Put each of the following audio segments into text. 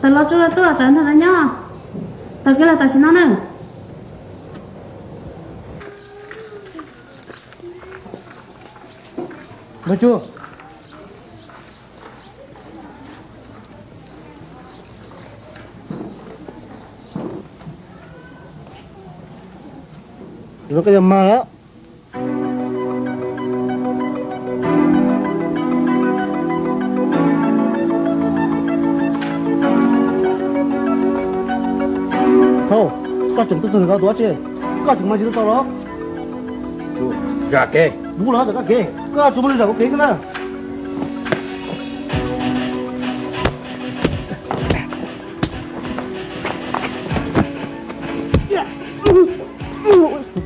Tawm los tsuj los tuaj los tawm nrog lawv nyob. Tawm kiag los tam sim no na. Npawg Tsuj, koj yog mag lawm. Hauj, koj tseem tuaj txog nws ko tuav tsi, koj tseem mag ntsis tuaj tau los? Zam kev. Kuv los zam koj kev, koj tsuas muaj lus zam kuv kev xwb na.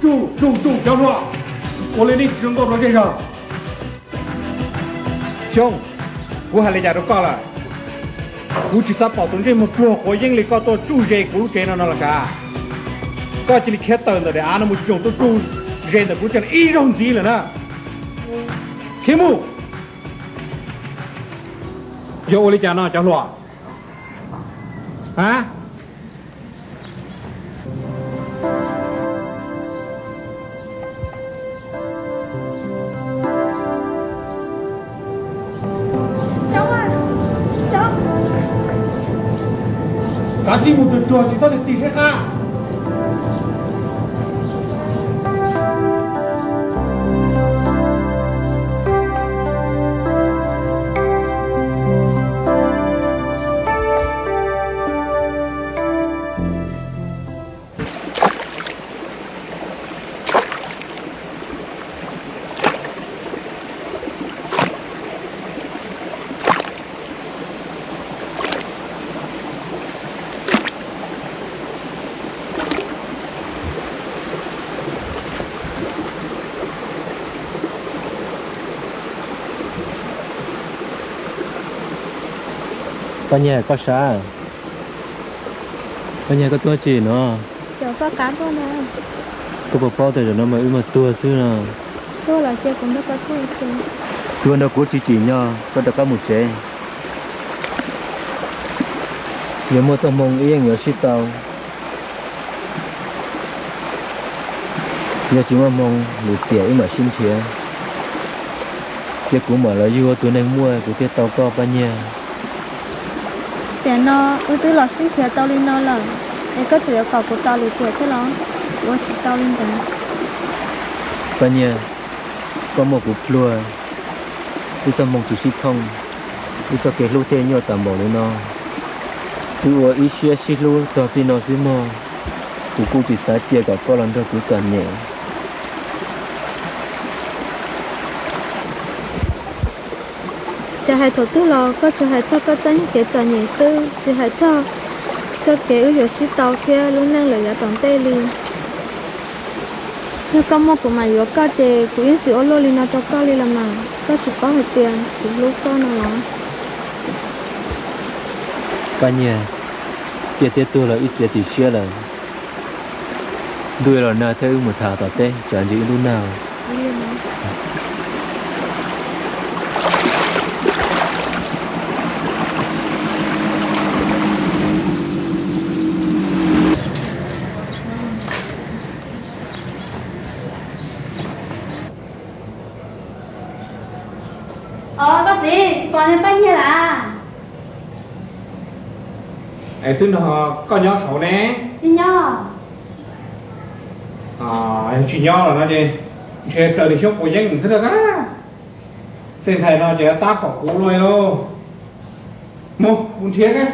Tsuj, tsuj, tsuj, cov hluas, ua li nej tsis zoo nkauj rau zej zog. Xyoob, kuv hais li cas rau koj lawm? Kuv tsis xav pom tus ntsej muag pluag quav yeeb li koj tuaj tsuj ze kuv lub tsev no no los sav. Koj cia li khiav tawm ntawm daim av no mus tsoom tuaj tsuj ze ntawm kuv tsev ib zaug ntxiv lawm na. Khiav mus. Yog ua li cas no cov hluas? A, kav tsij mus tsuag tsuag tsis txhob tig saib qab. Paj Nyiag, koj sav? Paj Nyiag, koj tuaj tsi no? Koj puas paub tias zaum no mas wb mas tuag xwb no? Tuag nrog kuv tsis tsim nyog koj rov qab mus tsev. Yog muaj txoj hmoo wb yeej yuav sib tau. Yog tsis muaj hmoo lwm tiam wb mam sib nrhiav. Cia kuv mam los yug ua tus neeg muaj kuv thiaj tau koj, Paj Nyiag. Tiam no wb twb los sib nrhiav tau li no lawm, es koj tseem yuav kom kuv tos lwm tiam thiab los? Kuv ua tsis tau li ntawd. Paj Nyiag, koj muaj kuv pluag, wb txoj hmoo tsis sib thooj, wb txoj kev hlub thiaj nyuaj tas npaum li no. Wb ua ib siab sib hlub txog txij no xwb mog, kuv kuj tsis xav cia kom koj los nrog kuv txom nyem. Ces hais thaum twg los koj tsuas hais txog koj txoj kev txom nyem xwb, tsis hais txog txoj kev wb yuav sib tau thiab lub neej lawm yav tom ntej li. Yog koj muaj kuv mam yuav koj ces kuv yeej tsis ua luaj li no rau koj li los mas, koj tsis paub hais tias kuv hlub koj no los? Paj Nyiag, ciaj thiab tuag los wb txiav txim siab lawm. Ntuj los nag thiab wb mus tham tom teb tsam ntsws ib lub nag. Os, koj txiv, tsis pom niag Paj Nyiag lawm. Es twb nrog koj nyob saud ne? Tsis nyob. Yog tsis nyob los no ces ntshe raws li Xyoob quav yeeb thiab na. Tej ntxhais no ces tab pom kuv luaj li. Mus, mus nrhiav na.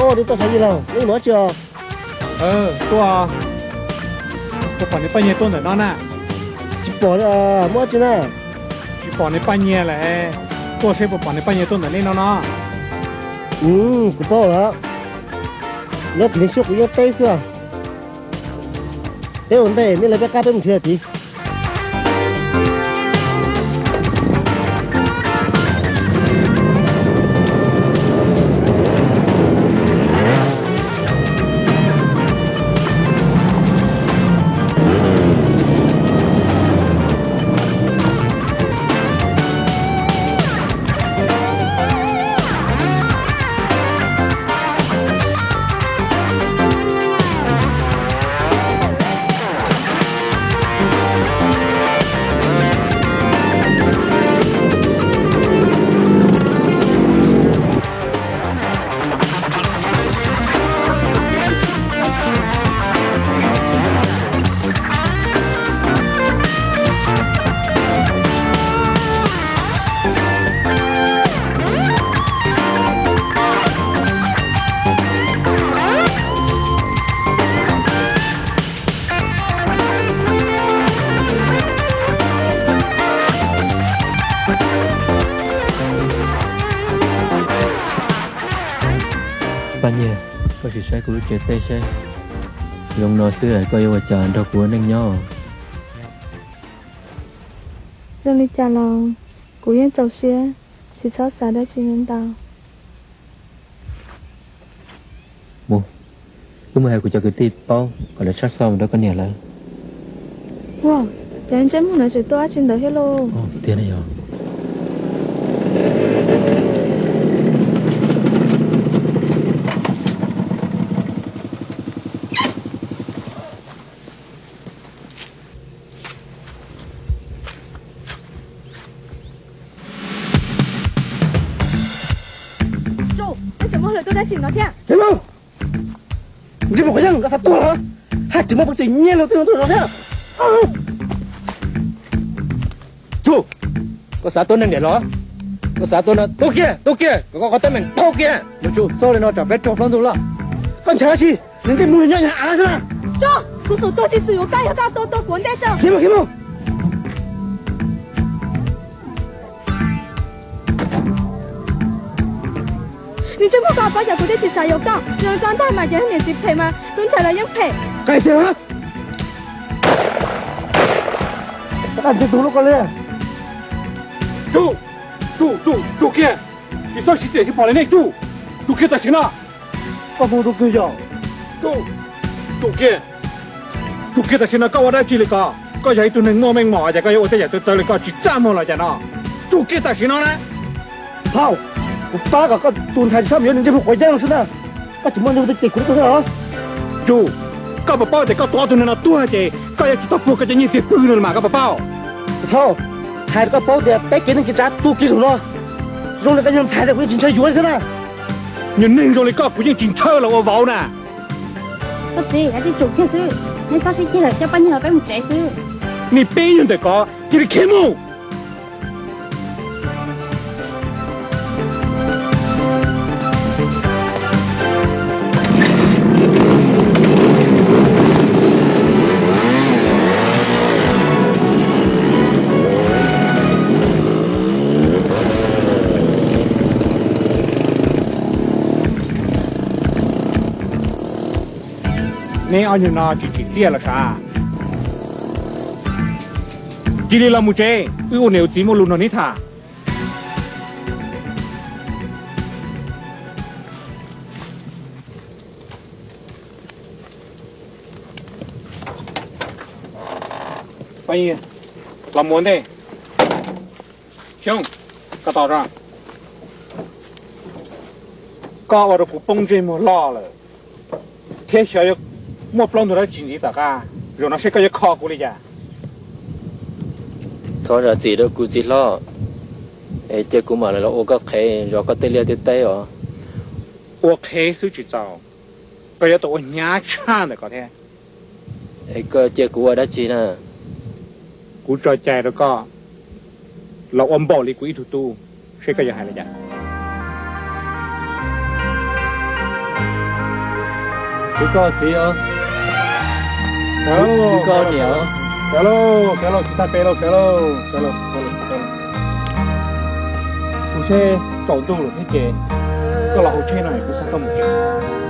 Tuaj, tuaj saib yawg laus, neb mus dab tsi os? Tuaj, puas pom niag Paj Nyiag tuaj ntawm no na? Tsis pom, muaj dab tsi na? Tsis pom niag Paj Nyiag lawm, tuaj seb puas pom niag Paj Nyiag tuaj ntawm nej no no. Kuv paub lawm, nyob tim neeg tshuaj kuv yeej teb xwb. Peb ua ntej, nej lawv peb qab peb mus nrhiav tid. Paj Nyiag, koj sim saib kuv lub tsev teb seb, zoo no xwb koj yuav ua cas nrog kuv ua neej nyob? Zoo li cas los kuv yeej txaus siab, tsis txhob xav dab tsi ntau. Mus, wb mus hais kuv cov kwv tij paub kom lawv tshaj xov mus rau koj niam lawv. Ua, cov ntsej muag no tseem tuaj dab tsi ntawd thiab lauj? Tiag ne yog. Tsuj, nej tseem muaj lwm tus dab tsi no thiab? Ntsej muag quav yeeb, koj xav tuag los? Haj tseem muaj peev xwm nyiag luag tej no tuaj zov thiab. Tsuj, koj xav tua neeg diam los? Koj xav tua no tua kiag, tua kiag, kom koj qhov teeb meem dhau kiag. Tsuj, txhob li no tsam peb raug plaub ntug loj. Koj ntshaw dab tsi? Nws ntsej muag nyob nyag av xwb na. Tsuj, kuv xub tuag tsis xwm yuav koj, yog koj tua tua kuv ua ntej tso. Khiav mus, khiav mus. Nws ntsej muag, koj paub tias kuv twb tsis xav yuav koj, zoo li koj ntag mas cov niam txiv phem mas tus ntxhais los yeej phem. Qai tiag, qai ntxhais tus lub koj li. Tsuj, tsuj, tsuj, tsuj kiag, tsis txhob siv tiam tsis pom li nej, tsuj, tsuj kiag tam sim no. Koj mus rau twg yog? Tsuj, tsuj kiag, tsuj kiag tam sim no. Koj ua dab tsi li ko? Koj yog ib tug neeg muaj meej mom ces koj yuav ua tej yam txawv txawv li ko tsis txaj muag los cas no? Tsuj kiag tam sim no na. Thaub, kuv pab kom koj tus ntxhais tsis txhob mus yuav niag ntsej muag quav yeeb xwb na. Koj tsis muaj ntsej muag twg ces kuv twb tuag thiab los? Tsuj, koj puas paub tias koj tua ob tug neeg no tuag ces koj yuav tsum tau puag koj cov nyiaj txiag pw no mas koj puas paub? Thaub, hais rau koj paub tias peb kev neeg kev tsav tu kiag zaum no, zoo li koj niag ntxhais no kuv yeej tsis ntshaw yuav li thiab na. Niag neeg zoo li koj kuv yeej tsis ntshaw los ua vauv na. Koj txiv, hais tias tsum kiag xwb, nej txhob sib ceg lawm, coj Paj Nyiag los peb mus tsev xwb. Nej peb nyuag ntawm ko cia li khiav mus. Neb ob nyuag no tsis tsim txiaj los sav? Cia li los mus tsev, wb ua niam ua txiv muaj lus nrog neb tham. Los mus ua ntej. Xyoob, koj tos tso. Koj ua rau kuv poob ntsej muag loj lawm, thiab xyov yuav muaj plaub ntug dab tsi ntxiv tom qab, zaum no seb koj yuav kho kuv li cas. Thov zam txim rau kuv txiv hlob, es cia kuv mam los ua koj qhev zov koj tej liaj tej teb os. Ua qhev xwb tsis txaus, koj yuav tau ua hnyav tshaj ntawm ko thiab. Es koj cia kuv ua dab tsi na? Kuv tso cai rau koj los ua npaum li kuv ib tug tub, seb koj yuav hais li cas. Yog koj txiv os. Yog koj niam os. Kav lauj, kav lauj, tsis tas pes lauj, kav lauj, kav lauj, kav lauj. Kuv seb tsaus ntuj lawm thiab ces koj los hauv tsheb no kuv xa koj mus tsev.